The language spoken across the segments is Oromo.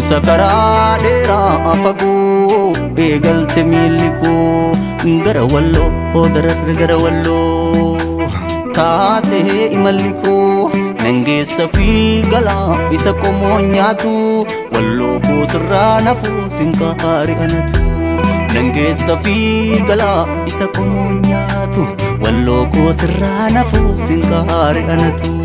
Deemsa karaa dheeraa fagoo eegalte miilli koo gara Walloo, dararra gara Walloo taatee imalli koo nangeessa fi galaa isa qomoo nyaatu. Walloo koo sirraa nafuu sinqaari anatu nangeessa fi galaa isa qomoo nyaatu. Walloo koo sirraa nafuu sinqaari anatu.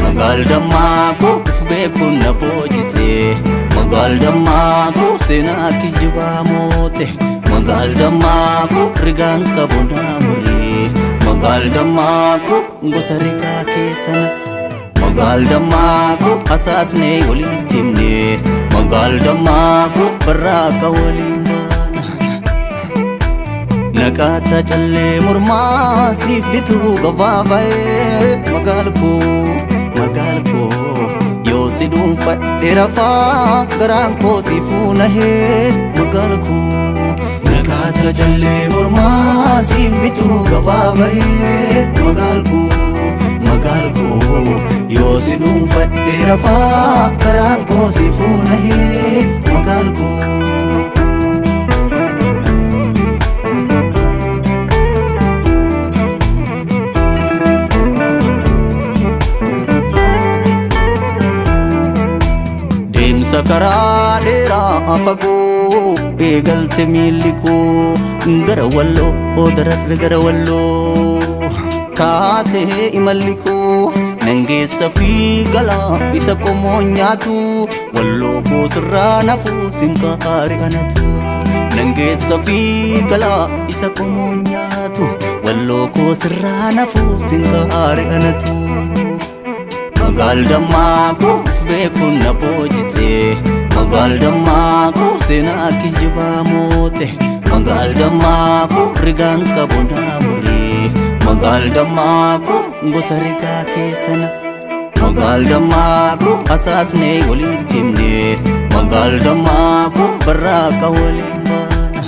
Magaal dammaa koo uf beekuun na boojite, magaal dammaa koo seenaa kijibaa moote, magaal dammaa koo rigaan qabu naa muree, magaal dammaa koo gosa rigaa keessana, magaal dammaa koo hasaasnee walitti himne, magaal dammaa koo barraaqa waliin baana. Naqaata callee mormaa siif bituu gabaaba'ee, magaal koo, magaal koo yoo si dhuunfadhe rafaa garaan koo si fuunahee, magaal koo. Naqaata callee mormaa siif bituu gabaaba'ee, magaal koo, magaal koo yoo si dhuunfadhe rafaa garaan koo si fuunahee, magaal koo. Deemsa karaa dheeraa fagoo eegalte miilli koo gara Walloo, dararra gara Walloo taatee imalli koo nangeessa fi galaa isa qomoo nyaatu. Walloo koo sirraa nafuu sinqaari anatu nangeessa fi galaa isa qomoo nyaatu. Walloo koo sirraa nafuu sinqaari anatu. Magaal dammaa koo uf beekuun na boojite, magaal dammaa koo seenaa kijibaa moote, magaal dammaa koo rigaan qabu naa muree, magaal dammaa koo gosa rigaa keessana, magaal dammaa koo hasaasnee walitti himne, magaal dammaa koo barraaqa waliin baana.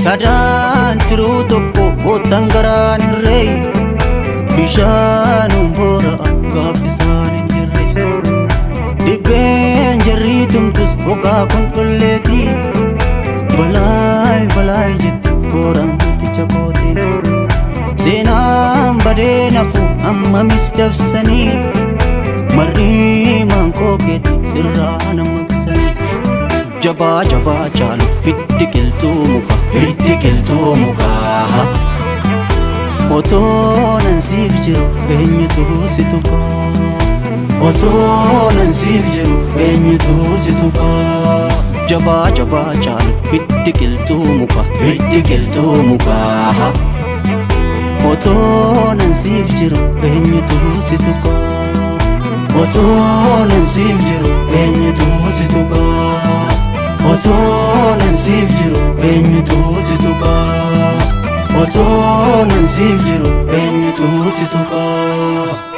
Sadaan tiruu tokko goottan garaan hirree bishaanum boora gaaffisaan hin jirre, dibbeen jarrii tumtus gogaa qulqulleeti, balaay balaay jetti booraan ticha kootiin. Seenaan badee nafu ammamis dabsanii marrii maankoo keeti sirraa namaqsanii. Jabaa jabaa caalu hiddi qilxuu muka, hiddi qilxuu mukaa. Otoo nan siif jiru eenyutu si tuqaa? Otoo nan siif jiru eenyutu si tuqaa? Jabaa jabaa caalu hiddi qilxuu muka, hiddi qilxuu mukaa. Otoo nan siif jiru eenyutu si tuqaa? Otoo nan siif jiru eenyutu si tuqaa? Otoo nan siif jiru eenyutu si tuqaa? Otoo nan siif jiru eenyutu si tuqaa?